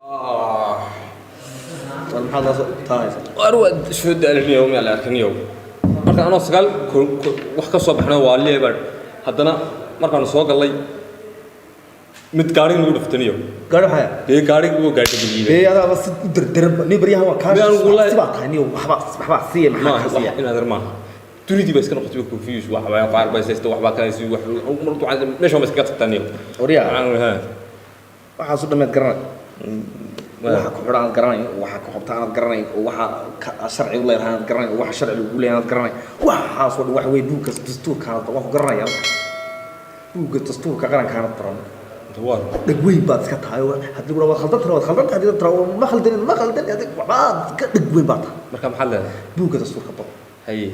War maxaad la soo taahaysaa? War waa soo daalinayo, ma la arkaniyo. Markaan anoo sagaal wax ka soo baxnay waa leebar. Haddana markaan soo galay, mid gaariga nagu dhuftaniyo. Gaadhi waxaa? Dee gaariga wuu gaadhi geliyey. Dee adaaba si u derderan ni baryahan waa kaa. Miyaan Si baa tahay niyo, waxbaa siiya, maxaa maaha kaa siiya? Wax inaad maaha, dunidii baa iska noqotay confuse. Wax baa qaar baa haysta, wax baa kale si wax meesha ma iskaga tagtaa niyo. Waryaa. Waxaasu dhammeed garanay, waxa ku xidhan aad garanay, waxa ku qabta aad garanay, oo waxa sharci u leedahay aad garanay, oo waxa sharci lagu leeyahay aad garanay. Waxaasoo dhan waxa weeye buugga dastuurka aad waa ku garanaya, buugga dastuurka qarankaanad baran. Waa dhagweyn baad iska tahay, oo haddii waad khaldan tahay, waad khaldan tahay, haddii tira ma khaldanin, ma khaldan, haddii waxbaad ka dhagweyn baad tahay. Marka maxaad leedahay? Buugga dastuurka baro. Haye.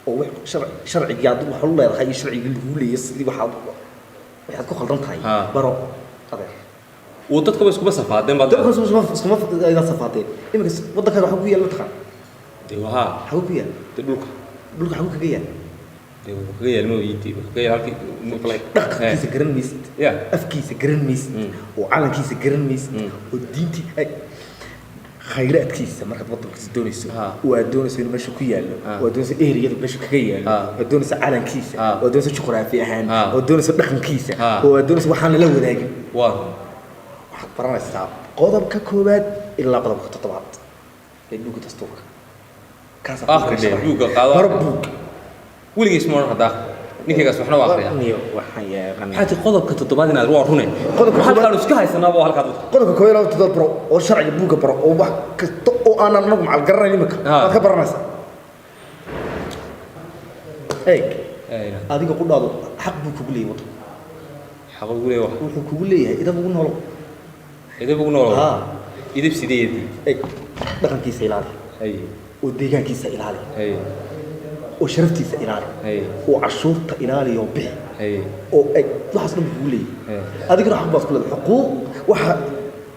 Oo wax sharcigii aad wax u leedahay iyo sharcigii lagu leeyahay, sidii waxaad ku khaldan tahay baro, adeer. Wuu dadka ba iskuma safaadeen baad Dadka leedahay. iskuma aydan safaadeen. Iminka waddankaaga waxaa ku yaal, mataqaan? Dee wahaa. Xaguu ku yaal? Dee dhulka. Dhulka xaguu kaga yaal? Dee wuxuu kaga yaal, ma weydii, wuxuu kaga yaal halkii maqlay. Dhaqankiisa garan maysid, ya afkiisa garan maysid, oo calankiisa garan maysid, oo diintii ay khayraadkiisa. Markaad waddankiisa doonayso, oo aad doonayso inuu meesha ku yaallo, oo aad doonayso eriyada meesha kaga yaallo, oo aad doonayso calankiisa, oo aad doonayso juqraafi ahaan, oo aad doonayso dhaqankiisa, oo aad doonayso waxaan lala wadaagin, waa waxaad baranaysaa qodobka koowaad ilaa qodobka toddobaad ee buugga dastuurka. Kaasaa ku Akhri dee, kala buugga qaado. Baro buug. Weligiis ma odhan haddaa ninkaygaas waxna waa akhriyaa. Niyo, waxaan yeeqan. Maxaa tii qodobka toddobaad inaad waa rune? Qodobka halkaanu iska haysanaaba waa halkaad wadka. Qodobka koowaad ilaa toddobaad baro, oo sharciga buugga baro, oo wax kasta oo aanan anagu macal garanayn imika waad ka baranaysaa. Eeg, adiga qudhaadu xaq buu kugu leeyahay waddanku. Xaq ugu leeyahay wax. Wuxuu kugu leeyahay idab ugu noolow. Idib ugu noolow. Ha. Idib sideedii? Eeg, dhaqankiisa ilaali, oo deegaankiisa ilaali, oo sharaftiisa ilaali, oo cashuurta ilaali oo bixi, oo eeg, waxaas dhan buu kugu leeyahay. Adigana xaq baad ku leedahay, xuquuq. Waxa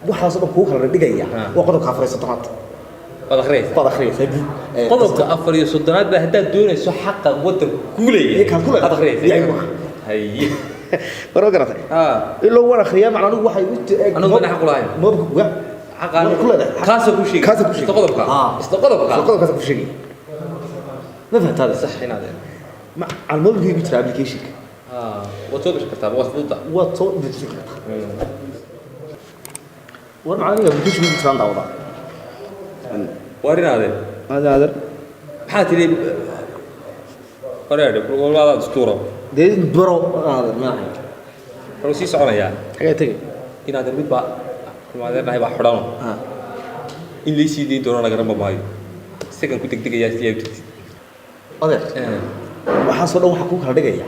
waxaas oo dhan kugu kala dhigaya waa qodobka 34aad. Waad akhriyaysaa. Baad akhriyaysaa buug. Qodobka 34aad baa haddaad doonayso xaqa waddanku kuu leeyahay. Iyo kaad ku leedahay. Aad akhriyaysaa. Iyo ayagu. Haye. War ma garatay? Ha. Ilaa waan akhriyaa macna anigu waxay u Anigu baan xaq u lahayn. Moobka uga xaqaan Waad ku leedahay. Kaasoo kuu sheegay. Kaasoo kuu sheegay. Isla qodobka. Isla qodobka. Isla qodobkaasoo kuu sheegay, ma fahantaade? Sax inaad Ma al mobilkaygu jira applicationka. Ha, waad soo gashan kartaa, waad fududa. Waad soo dejisan kartaa. War macna aniga applicationka ku jiraan daawadaa. Waar inaadeen. Adeer. Maxaa tidhi? Wareedhe walbaadaad istuuro. Dee baro adeer, maaha. Wuxuu sii soconayaa. Xagee tegay? Inaadan mid baa adeer dhahay baa xidhano. In laysii dayn doono nagaranba maayo, isagan ku degdegayaa si ay u tagtid. Adeer, waxaasoo dhan waxaa kuu kala dhigaya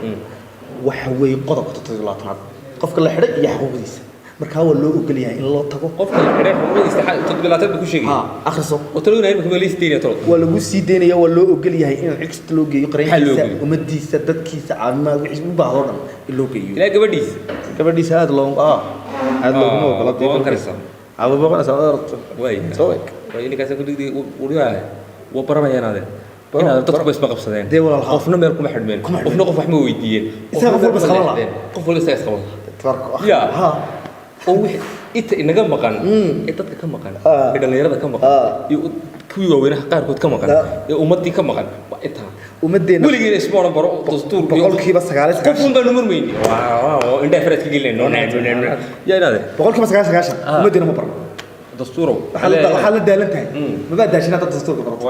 waxa weeye qodobka 27aad, qofka la xidhay iyo xuquuqdiisa. Markaa waa loo ogol yahay in loo tago. Qofka la xidhay xuquuqdiisa 27aad buu ku sheegay. Ha akhriso. Oo talooyin imika ma laysii daynaya talo? Waa lagu sii daynaya, waa loo ogol yahay in cid kasta loo geeyo. Maxaa loo Qareenkiisa, ogol yahay? ummadiisa, dadkiisa, caafimaad wixii u baahdo dhan in loo geeyo. Ilaa gabadhiisa. Gabadhiisa aad loo aad looguma ogola. Ah, booqan karaysaa. Aad booqanaysaa adeer. Waay. Soo eg. Waay, ninkaas ku degdeg uriyaa waa baranayaan adeer. Baro, inaad dadku baro. ba isma qabsadeen. Dee walaal, ha. Qofna meel kuma xidhmeen. Kuma xidhmeen. Qofna qof wax ma weydiiyeen. Isaga qof Qofna walba meel isqaban kuma lahaa. leexdeen. Qof walba isaga isqaban Tabarka. Ya. Ha. Oo wixii inta inaga maqan ee dadka ka maqan ee dhallinyarada ka maqan iyo kuwii waaweynaha qaarkood ka maqan ee ummaddii ka maqan waa intaa. Ummaddeena Weligeena isma odhan baro dastuur iyo 99%. Qof un baanu murmayni, indhaha faraad ka gelinay, yaa inaade. 99% ummaddeena ma barno. Dastuurow. Waxaad la daalan tahay, mabaa daashin hadda dastuurka barato.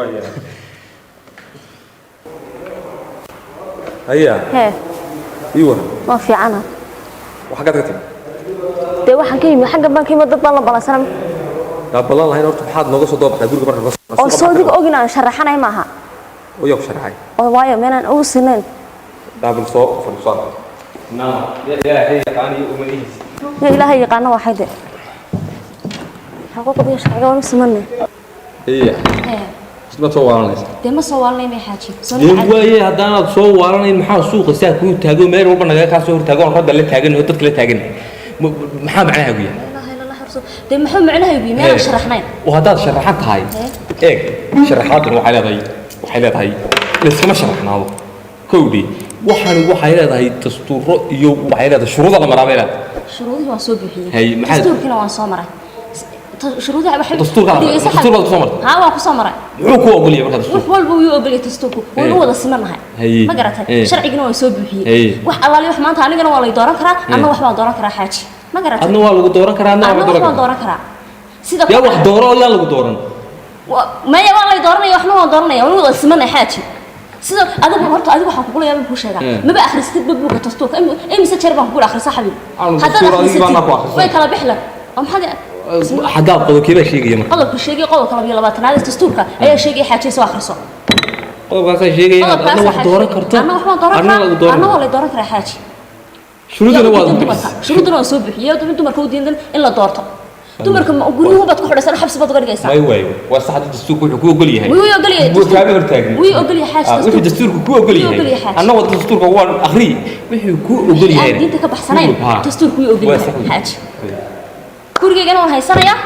Haya. Hee. Ii war. Waa fiicana. Waxaa kaad ka timi? Dee waxaan ka yimi xagga baan ka yimi, dad baan la balansanam. Yaa ballan lahayn horta? Maxaad nooga soo doobaxday guriga marka Oo soodiga ogin aan sharaxanay maaha. Oo yaa ku sharaxay? Oo waayo meenaan ugu sinayn. Daabil soo fadhiiso naa, ilaahay yaqaan iyo ummadihiisa. Ya Ilaahay yaqaana, waxay de xuquuqda iyo sharciga waan u simanay. Iya, isma soo waalanaysa. Dee ma soo waalanay xaaji. Dee waaye, haddaanaad soo waalanayn, maxaa suuqa saa kuu taago, meel walba nagaga kaa soo hortaago, oon ragga la taagan oo dadka la taagan? Maxaa macnaha gu yahay? Dee muxuu macnaha ugu meenaan sharaxnayn? Oo haddaad sharaxan tahay, eeg, sharaxaaduna waxay leedahay layskama sharaxnaado kowdii. Waxani waxay leedahay dastuuro iyo waxay leedahay shuruuda la maraa bay leedahay. Shuruudihii waan soo buuxiyey. Hay, Dastuurkiina waan soo maray. Shuruudaha waxa Dastuurka dastuur baad kusoo martay? Haa, waan kusoo maray. Muxuu ku ogol yahay markaa Wax dastuurka? walba wuu ogolyahay dastuurku, waynu wada simanahay. Ma garatay? Sharcigina waan soo buuxiyey. Wax allaali wax maanta anigana waa lay dooran karaa, anna wax baan dooran karaa, xaaji, ma garatay? Adna waa lagu dooran karaa, adna Anna waa wax lagu baan dooran karaa. dooran karaa sida Yaa wax dooro oo yaa lagu dooran? Maya, waa lay dooranaya, waxna waan dooranaya, waan wada simanay, xaaji. Sida adigu horta, adigu waxaan kugula yaabay kuu sheegaa, maba akhristid ba buugga dastuurka. Imise jeer baan kugula akhrisa, xabiib? Aanu Haddaad dastuur adigii baana ku akhrisatid akhrisan. way kala bixla oo maxaad Xaggaa qodobkee baa sheegaya marka? Qodobka sheegay, qodobka 22aad ee dastuurka ayaa sheegay, xaaji, soo akhriso. Qodobkaasaa sheegaya inaad adna wax dooran karto. Anna wax baan dooran Adna karaa. lagu dooran. Anna waa lay dooran karaa, xaaji. Shuruudana Yaa waad u diidan dumarka? Shuruudana waan soo buuxiyey. Yaa dumarka u diidan in la doorto? Dumarka guryuhu baad ku xidhaysaa, xabsi baad uga dhigaysaa. May waayo, waa sax. Hadda dastuurku wuxuu ku ogol yahay. Wuu ogol yahay. Wuu kaama hortaagin. Wuu ogol yahay, xaaji, Ah, wuxuu dastuurku. dastuurku ku ogol Wuu yahay. ogol yahay, xaaji. Anna wada dastuurka waan akhriyi, wuxuu ku ogol yahay. Aan diinta ka baxsanayn dastuurku wuu ogol Waa yahay, sax wey. xaaji. Gurigaygana waan haysanayaa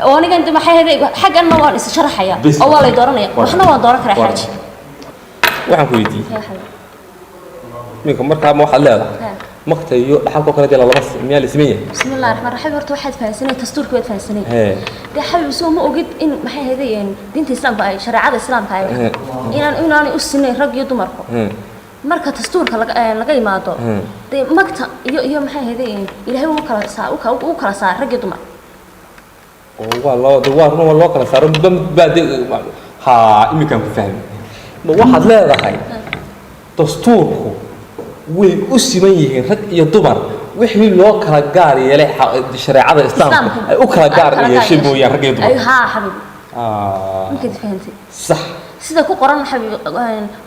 oo anigan de maxay ahayd, xagganna waan is sharaxaya Bes. oo waa lay dooranaya, waxna waan dooran karaa, xaaji. Waxaan ku weydiiyey minka markaa, ma waxaad leedahay makta iyo dhaxalkoo kale dee lalama miyaa la siman yahay? Bismi illahi raxmaan raxiim. Horta waxaad fahansanay dastuurka, waad fahansanay. Dee xabib, soo ma ogid in maxay ahayd diinta islaamka ay, shareecada islaamka ay inaanay u sinayn rag iyo dumarku? Marka dastuurka laga imaado, dee magta iyo maxay ahayd, Ilaahay uu kala saar rag iyo dumar. Oo waa loo de, waa run, waa loo kala saaro midba baa de. Haa, iminkaan ku fahmi. Ma waxaad leedahay dastuurku way u siman yihiin rag iyo dumar, wixii loo kala gaar yeelay shareecada islaamka ay u kala gaar yeeshay mooyaan, rag iyo dumar? Ay, haa xabiib. Ah, Markaad fahantay. Sax. Sida ku qoran, xabiib,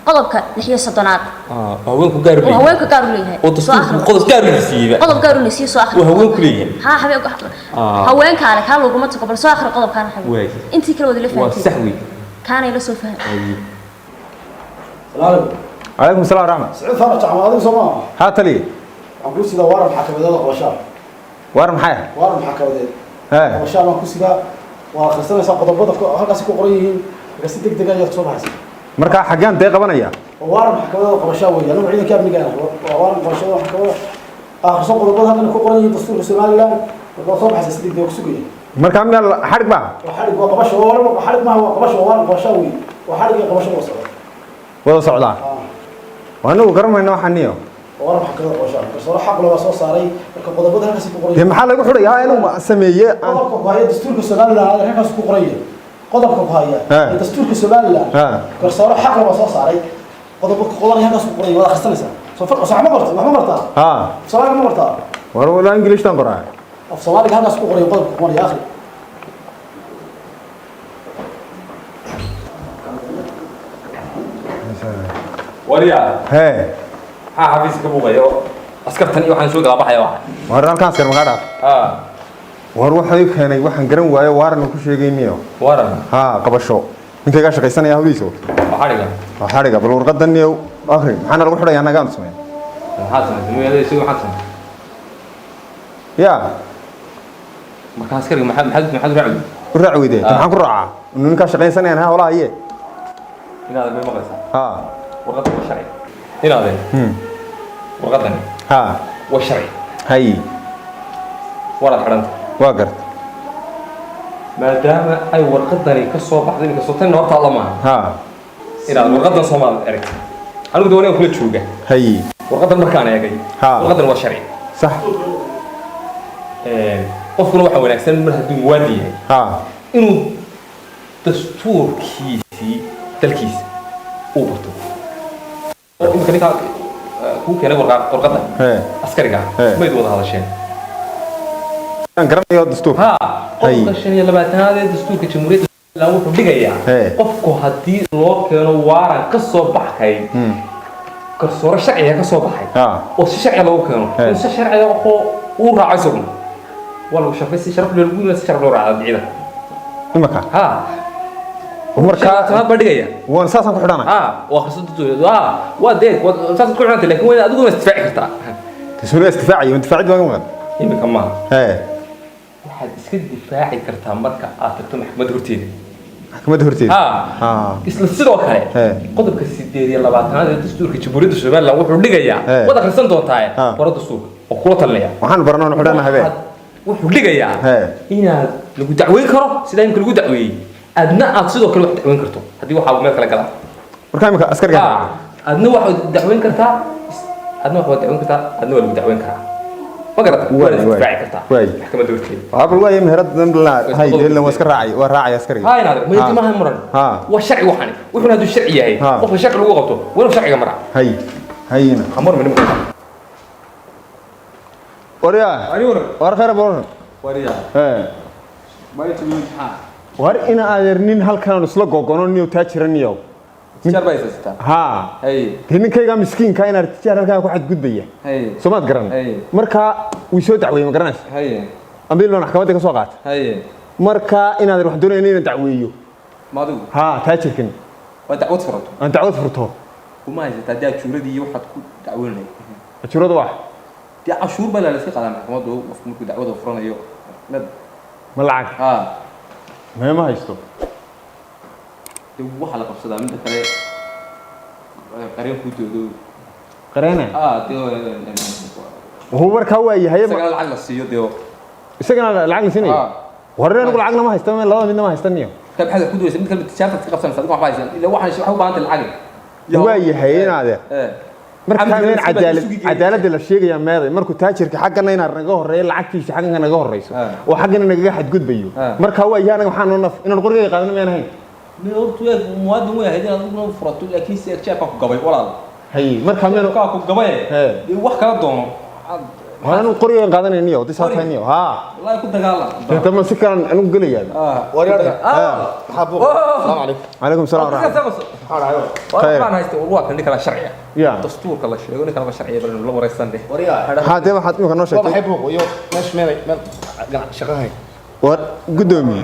qodobka 36aad. Ah, haweenku gaar u Oo leeyahay. Haweenka gaar u leeyahay. Oo Soo dastuurku akhri. qodob gaar u siiyeyba. Qodob gaar u leeyahay, soo akhri. Oo haweenku leeyahay. Haa xabiib. Ah. Haweenkaale kaa laguma tago, bal soo akhri qodobkaana, xabiib. Waay. Intii kale wada la Waa fahantay. sax wey. Kaanay la soo faham. Haye. Salaam. Calaykum asalaam waraxmat. Saciid Faarax Jacmal, adigu soo maaha? Haa, taliye. Waxaan kuu sidaa waran maxkamadeed oo qabashaa. Waar maxay? Waran maxkamadeed. Hee. Qabashaa baan ku sidaa. Waa akhrisanaysaa qodobada halkaasi ku qoran yihiin. Marka si degdeg ah ayaad soo baxaysaa. Markaa xaggaan dee qabanaya? Waa waran maxkamadeed oo qabashaa weeye. Anigu ciidanka amniga ah. Waa waran qabashaa oo maxkamadda. Akhriso qodobada halkan ku qoran yihiin dastuurka Somaliland. Marka waa soo baxaysaa si degdeg ah, ku sugaya. Markaa miyaa xadhig baa? Waa xadhig, waa qabasho, waa waran, xadhig maaha, waa qabasho, waa waran qabashaa weeye. Waa xadhig iyo qabasho wada socda. Wada socdaa? Ah. Waa anagu garanmayna waxaan niyo. Waa waran maxkamadeed oo qabashaa. Garsoore xaq leh waa soo saaray. Marka qodobada halkaasi ku qoran Dee yihiin. maxaa lagu xidhayaa inuu sameeye Qodobka ku haya dastuurka Somaliland halkaas ku qoran yahay. Qodobka ku haya ee dastuurka Somaliland, garsoore xaq leh waa soo saaray. Qodobka ku qoran halkaas ku qoran yahay, waad akhrisanaysaa. Soo far sax ma qortay, wax ma qortaa? Haa. Af Soomaaliga ma qortaa? War walaa, ingiliishtan qoraa. Af Soomaaliga halkaas ku qoran yahay qodobka ku qoran yahay, akhri. Wariyaa. Hee. Maxaa xafiiska ka buuqaya oo askartan iyo waxaan soo gala baxaya waxa? War halkaan askar magaa dhaaf. Haa. War waxay keenay waxaan garan waayo, waaran ku sheegay niyo. Waran? Haa, qabasho, ninkaygaa shaqaysanaya hawlihiisa wato. Waxaa dhiga. Waa xadhiga. Bal warqadan niyo akhri, maxaana lagu xidhayaa annagaan sameyn? Maxaad samaysay mooyaane isagu? Maxaad samaysay? Yaa. Marka askariga maxaad raaci? U raac weydee? Maxaan ku raacaa? Inu ninkaa shaqaysanayaan ha howlaha haye. Inaad may maqlaysaa? Haa. Warqaddan waa sharci, inaadeen. Warqaddani Haa. waa sharci. Hay. Waanaad xidhanta. Waa garta. Maadaama ay warqaddani ka soo baxday iminka soo tan horta alla maaha. Haa. Inaad warqaddan Soomaali aragtay, anigu de wanigan kula jooga. Hay. Warqaddan markaan eegay, warqaddan waa sharci. Sax. Qofkuna waxaa wanaagsan mar hadduu muwaadin yahay inuu dastuurkiisii dalkiisa uu barto. Oo iminka ninkaa kuu keenay warqadda askariga ah, mayd wada hadasheen? Aan garanayo dastuur. Ha, qodobka 25aad ee dastuurka Jamhuuriyadda Somaliland wuxuu dhigayaa qofku haddii loo keeno waaran ka soo baxay garsoore sharciga ka soo baxay oo si sharciga loogu keeno, in si sharciga oo uu raaco isaguna waa lagu sharfay, si sharaf loo lagu si sharaf loo raaco ciidanka. Imaka? Ha. Markaa tanaad baa dhigaya. Waan saasaan ku xidhanay. Ha, waa akhriso dastuur. Ha, waa dee waa saas ku xidhantay, laakiin waa adiguna isdifaaci kartaa. Dastuur isdifaaciyo, difaacid baan ka maqan. Iminka maaha. Waxaad iska difaaci kartaa marka aad tagto maxkamadda horteeda. Maxkamadda horteeda. Ha, isla sidoo kale qodobka 28aad ee dastuurka Jamhuuriyadda Somaliland wuxuu dhigayaa, waad akhrisan doontaa, baro dastuurka oo kula talinaya. Waxaan baranoon xidhanahay be. Waxaad Wuxuu dhigayaa Hee. Inaad lagu dacweyn karo sida imika lagu dacweeyey, adna aad sidoo kale wax dacweyn karto haddii waxaa meel kale galaan. Marka imika askariga Adna waxaad dacweyn kartaa, adna waxaad dacweyn kartaa, adna waa lagu dacweyn karaa, ma garata? Waay, Waad waay. isdifaaci kartaa Waay. maxkamadda horteeda. Waa bal waaya, meherad dambe hay deelna waa iska raacay, waa raacay askariga. Haa, inaad ma maaha muran. Waa sharci waxani, wuxuuna hadduu sharci yahay, qofka sharci lagu qabto waa inuu sharciga maraa. Hay hayina. Amar ma nimanka. Waryaa, war khayr boran. Wariyaa. Ee, war ina adeer, nin halkan isla gogono niyo taajiraniyo. Tijaar baa haysataa? Haa. Hay. Dee ninkayga miskiinka inaad tijaar halkaa ku xadgudbaya. Hay. Soo maad garan? Hay. Marka wuu soo dacweeyey, ma garanaysa? Hay. Ambiil baan maxkamadda ka soo qaatay. Hay. Marka inaad wax doonayna inaan dacweeyo. Ma adigu? Haa, taajirkan. Waa dacwad furato? Aan dacwad furto. Kuma haysataa dee ajuuradii iyo waxaad ku dacweynay? Ajuurada wax? Dee cashuur baa la iska qaadaa maxkamaddu qofku markuu dacwada furanayo led. Ma lacag? Haa. Mee, ma haysto. Dee waxaa la qabsadaa midda kale, qareen kuu doodo. Qareena? Aa, dee. Wuxuu markaa waa yahay Isagana lacag la siiyo dee. Isagana lacag la siinayo? Haa. War anigu lacagna ma haysto, labada midna ma haystaniyo. Ka maxaad ku doonaysaa mid kale? Tijaartaad ka qabsanaysaa, adigu waxba haysan ilaa waxaan waxay u baahan tahay lacag. Waa yahay inaade markaa Xamdi meen miskiin baa cadaalad isugu geeyay. Cadaaladda la sheegayaa meeday? Markuu taajirka xaggana inaad naga horeeyo, lacagtiisa xaggana naga horeyso oo xaggana nagaga xadgudbayo, markaa waa yahay anaga waxaa noo naf inaan qorigayga qaadano miyaan ahayn? Mid horta waa muwaadin way ahayd inaad adiguna furato, laakiin se jeebkaa ku gabay, walaal. Hay, markaa miyaan Jeebkaa ku gabay. Dee wax kala doono. Waa anu qorigaygan qaadanayniyo disaatayniyo, haa. Wallahi ku dagaalam. Dama si kalan anigu gelayaa. Maxaa buuq? Asalaamu calaykum. Calaykum salaam waraxmat. Khayr. Waxaan haysta war waa kan nin kala sharciya. Ya. Dastuurka la sheego nin kalaba sharciya bal la wareysan dheh. Waryaa. Haa, dee waxaad imika noo Waa sheegtay. maxay buuq iyo meesh meelay meel shaqahay? War guddoomiye,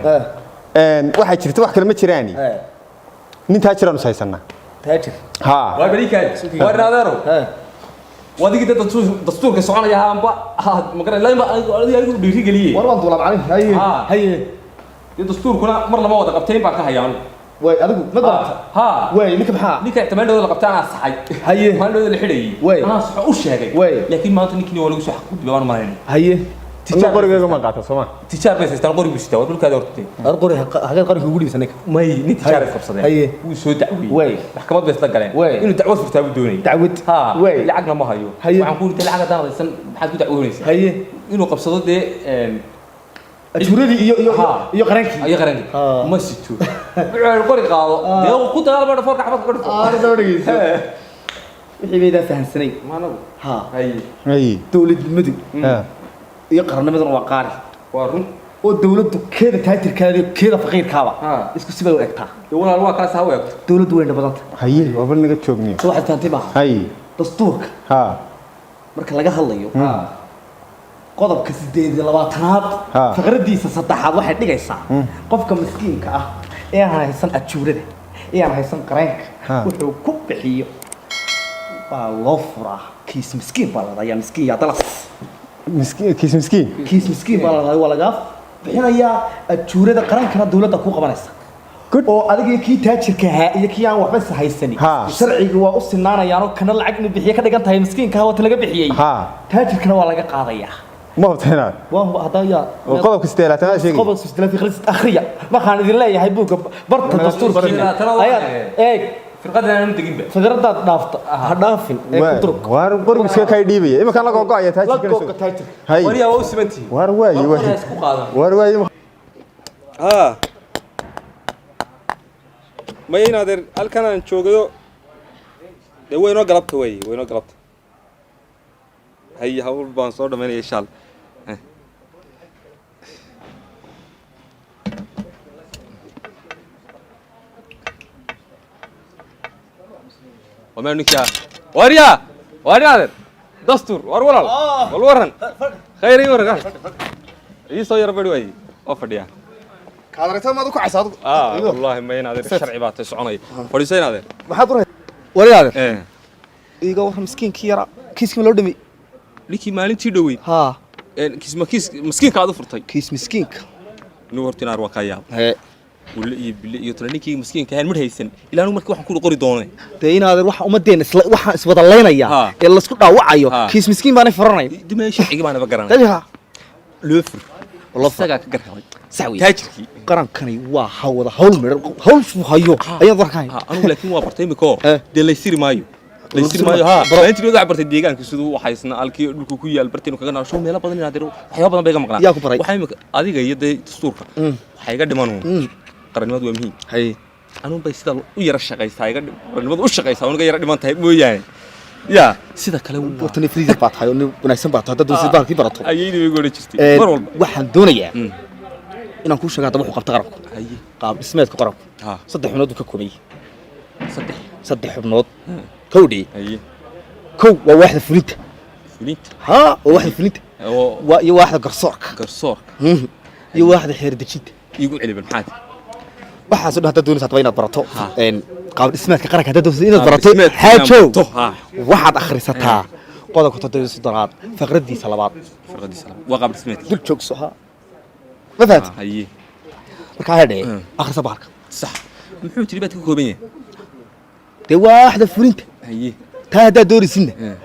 waxaa jirta wax kale ma jiraani, nin taajiraan is haysanaa. Taajir? Haa. Waa barikaan. Waa naadeero. Wadigii dad dastuurka soconaya haanba magaran lama adigu dhiiri geliyey. War waan duulaa macalin. Haye. Haye. Dee dastuurkuna mar lama wada qabteen baan ka hayaa anigu. Way adigu ma darata? Haa. Way ninka maxaa? Ninka ixtimaalooda la qabtay anaa saxay. Haye. Maalintooda la xidhayay. Way. Anaa saxo u sheegay. Way. Laakiin maanta ninkii waa lagu soo xaqgudbay waan malaynay. Haye. Anu qorigayga ma qaata sooma? Tijaar bay haystaan, qori buu sitaa, war dhulkaada hortay. Ar qori hagee qoriga ugu dhiibsan ninka? May, nin tijaar ay qabsadeen. Haye. Wuu soo dacweeyey. Way. Maxkamad bay isla galeen. Way. Inuu dacwad furtaa buu doonayay. Dacwad? Haa. Way. Lacagna ma hayo. Haye. Waxaan ku yidhi lacag haddaan haysan maxaad ku dacwoonaysaa? Haye. Inuu qabsado dee Ajuuradii iyo Ha. iyo qarankii. Iyo qarankii. Ma sito. Wuxuu yidhi qori qaado. Dee ku dagaal baa foorka xabad ka dhufo. Aar soo dhageyso. Wixii baydaa fahansanay. Ma anagu. Ha. Haye. Hay. Dowladnimadu haa iyo qarannimaduna waa qaali. Waa run. Oo dowladdu keeda taajirkaada iyo keeda faqiirkaaba Ha. isku sibay u egtaa. Dee walaal waa kaas ha u eegto. Dowladdu way badanta. Haye, waa bal naga joogniyo. Soo waxaad fahantay maaha? Hay. Dastuurka haa marka laga hadlayo qodobka 28aad Ha. faqradiisa saddexaad waxay dhigaysaa qofka miskiinka ah ee aan haysan ajuurada ee aan haysan qareenka Ha. wuxuu ku bixiyo baa loo furaa kiis miskiin baa la dhayaa, miskiin yaa dalas. Miskiin, kiis miskiin. Kiis miskiin baa la dhayaa, waa lagaa bixinayaa ajuurada, qarankana dowladda ku qabanaysa. Good. Oo adiga iyo kii taajirka ahaa iyo kii aan waxba haysanin Ha. sharciga waa u sinaanayaanoo kana lacag inuu bixiye ka dhigan tahay, miskiinka waa ta laga bixiyey, Ha. taajirkana waa laga qaadayaa. Ma hubta inaad Waa hadda yaa oo qodobka 28aad sheegay. Qodobka 38 khlis akhriya, markaan idin leeyahay buugga barta dastuurkiina Sideed ayaad eeg. Firqadan aanu deginba. Fikradaad dhaafta ha dhaafin ee ku durug. Waar qorigu iska kay dhiibaya iminkaan la googo'aya La taajirkan. googo taajirka. Hay. Wariyaa waa u simantihiin. Waar waaye War waaye. qorigaa isku qaadan. Waar waaye. Haa. Maya in adeer halkan aan joogayo dee waynoo galabta wey, waynoo galabta. Hay, hawl baan soo dhamaynaya insha Allah. Waa ninkaa waryaa, waar in adeer dastuur, war walaal, wal waran, khayr ii waran, ii soo yara bari waaye, waa fadhiyaa. Kaadarayta maad u kacaysa adigu? Ah, wallahi ma in adeer sharci baa tay soconaya. Fadhiiso in adeer. Maxaad u waryaade? Eh. Iiga warran miskiinkii yaraa, kiiskii ma loo dhami? Ninkii maalintii dhoweyd? Haa. Kiis ma kiis miskiinka aad u furtay? Kiis miskiinka. Inuu horta inaar waa kaa yaab. Hee. Wille iyo bille iyo tala ninkii miskiinka ahaan midh haysan ilaa anigu markii waxaan ku qori doonay. Dee inaadeer waxa ummaddeena isla waxaan iswada laynaya Ha. ee laysku dhaawacayo Ha. kiis miskiin baanay furanayn. Dime sharcigi baanaba garanay. Dabiha. Loo fur. Loo fur. Isagaa ka gar helay. Sax weeye. Taajirkii. Qarankani waa hawada hawl midhan, hawl shuu hayo ayaad warkahay. Ha, anigu laakiin waa bartay imika oo Eh. dee laysiri maayo, laysiri maayo. Ha, maalintii waxaa bartay deegaanka siduu u haysna, alkii dhulku ku yaal bartaynu kaga naasho meelo badan inaad waxyaabo badan bay iga maqnaa. Yaa ku baray? Waxaa imika adiga iyo dee dastuurka waxaa iga dhiman uun qarannimadu waa muhiim. Haye. Anuun bay sida u yara shaqaysaa iga qarannimadu u shaqaysaa unaga yara dhiman tahay mooyaane, yaa sida kale waa Horta nin freezer baa tahay oo nin wanaagsan baa tahay haddaad doonaysid bahalkii barato. Ayayna igu odhan jirtay Een, mar walba. Waxaan doonayaa inaan kuu sheego haddaba wuxuu qabta qaranku. Haye. Qaab dhismeedka qaranku ha saddex xubnood buu ka kooban yahay. Saddex? Saddex xubnood, kowdhi. Haye. Kow waa waaxda fulinta. Fulinta. Ha, waa waaxda fulinta. Oo. Waa iyo waaxda garsoorka. Garsoorka. Iyo waaxda xeer dejinta. Iigu celi bal, maxaa tiri? Waxaasoo dhan haddaad doonaysa haddaba inaad barato Ha. een, qaab dhismeedka qaranka haddaad doonaysa inaad Qaab barato, dhismeedka inaan xaajow, barto, ha. waxaad akhrisataa qodobka 37aad faqradiisa labaad. Farqadiisa labaad waa qaab dhismeedka. Dul joogso. Ha, ma fahanti? Haye. Markaa hadhe akhrisa bahalka. Sax, muxuu tiri baad ka kooban yahay? Dee waaxda fulinta. Haye. Taa haddaad doonaysidna Eh.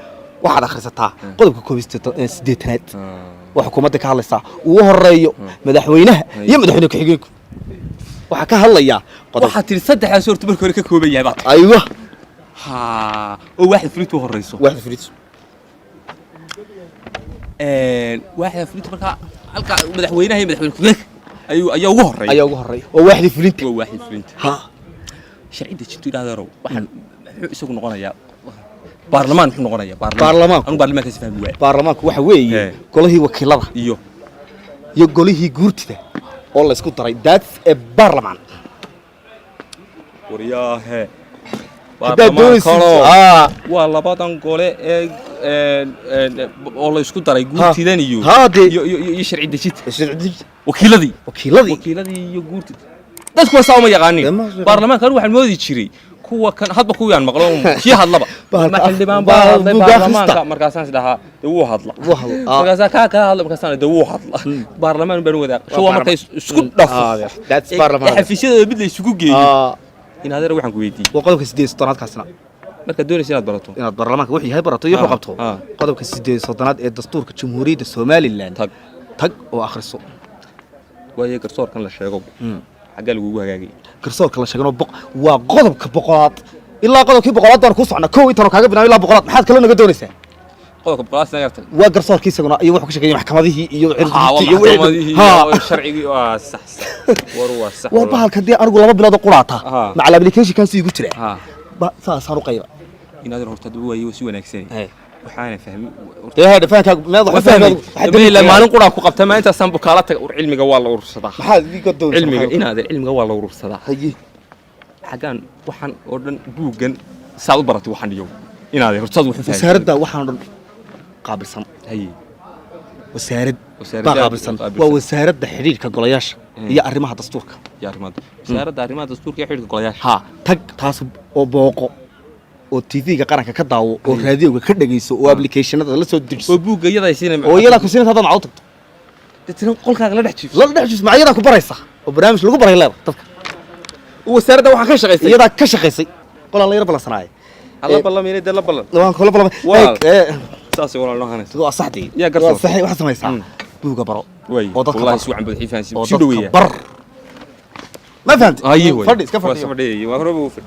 waxaad akhrisataa qodobka 81aad. Waa xukuumadda ka hadlaysaa, ugu horeeyo madaxweynaha iyo madaxweyne ku-xigeenku. Waxaa ka hadlayaa qodob Waxaad tiri saddexdaas horta marka hore ka kooban yahay baad. Aywa. Ha, oo waaxda fulinta u horeyso. Waaxda fulinta. Waaxda fulinta markaa halka madaxweynaha iyo madaxweyne ku-xigeenka ayuu ayaa ugu horeeya. Ayaa ugu horeeya, waa waaxda fulinta. Waa waaxda fulinta. Ha. Sharci dejintu idhahdeerow, waxaan muxuu isagu noqonayaa? Baarlamaan muxuu noqonayaa? Baarlamaanku. Anigu baarlamaankaasi fahmi waaya. Baarlamaanku waxa weeye golihii wakiilada iyo iyo golihii guurtida oo la isku daray. That's a parliament. Waryaahe. Haddaad doonaysid Baarlamaankanoo waa labadan gole ee een, oo la isku daray, guurtidan iyo Ha, dee. iyo sharci dejinta. Sharci dejinta. Wakiiladii. Wakiiladii. Wakiiladii iyo guurtida, dadku waa saa uma yaqaanin. Dee ma- Baarlamaanka anigu waxaan moodi jiray kuwa kan hadba kuwii aan maqlo kii hadlaba Bahalka ma xildhibaan baa bahal hadlay buug baarlamaanka akhrista. Markaasaan is dhahaa dee wuu hadla. Wuu hadla, ah. Markaasaa kaa hadla, markaasaan dee wuu hadla. Baarlamaan baan wadaaq sho waa marka isku dhafo. Ah, that's baarlamaan. Ee xafiisyadooda mid la isugu geeyo. Ah, In adeer waxaan ku weydiiyey, waa qodobka 38aad kaasina. Markaad doonaysa inaad barato, inaad baarlamaanka wuxuu yahay barato iyo wuxuu qabto, qodobka 38aad ee dastuurka Jamhuuriyadda Somaliland tag. Tag oo akhriso. Waayo, garsoorkan la sheego xaggaa lagugu hagaagay? Garsoorka la sheegano waa qodobka 100aad. Ilaa qodobkii 100aad baan ku socnaa. Kow intaanu kaaga bilaabay ilaa 100aad, maxaad kaloo naga doonaysaa? Qodobka 100aad sina gartay. Waa garsoorkii isaguna iyo wuxuu ka sheekeeyay maxkamadihii iyo Ha, waa cirdiintii iyo wixii maxkamadihii ha iyo sharcigii. Waa sax, sax, war waa sax. War bahalkan dee anigu 2 bilood oo quraata macal applicationkaasi igu jira. Saasaan u qayba. Inaad horta hadaba waayo si wanaagsan waxaana fahmi. Dee hadha fahankaagu meed waa wax fahmay fahmay. Ilaa maalin quraa ku qabta ma intaasaan bukaala taga. Ur cilmiga waa la urursadaa. Maxaad iga doonaysaa? Cilmiga inaad cilmiga waa la urursadaa. Haye. Xaggaan waxaan oo dhan buuggan saad u baratay waxaan dhiyo inaad horta saad wax u fahamtay. Wasaaradda waxaan oo dhan qaabilsan. Haye. Wasaarad Wasaaradda baa qaabilsan. qaabilsan. Waa wasaaradda xidhiidhka golayaasha iyo arrimaha dastuurka. Iyo arrimaha, wasaaradda arrimaha dastuurka iyo xidhiidhka golayaasha. Ha, tag taas oo booqo oo TV-ga qaranka ka daawo oo raadiyoga ka dhegeyso oo applicationada la soo dejiso. Oo buugga iyada ay siinay. Oo iyadaa ku siinaysa haddaad macdo tagto. Deetana qolkaaga la dhex jiifso. La dhex jiifso, maca iyadaa ku baraysa oo barnaamij lagu baray leeda dadka. Wasaaradda waxaa ka shaqaysay. Iyadaa ka shaqaysay, qolaa la yar ballansanaaye. Hala ballamayna dee, la ballan. Waan kula ballamay. Walaal. Eeg, Saasay walaal noo hanaysa. waa saxdii. Yaa garsoor. Waa saxi, waxaad samaysaa buugga baro Way. oo dadka Wallahi bar. si wacan bad xiifaansi Oo si dadka dhaweeya. bar. Ma fahamtid? Ayi way. Fadhi, iska Waa fadhiyo. fadhiyay, waa horeba u fadhi.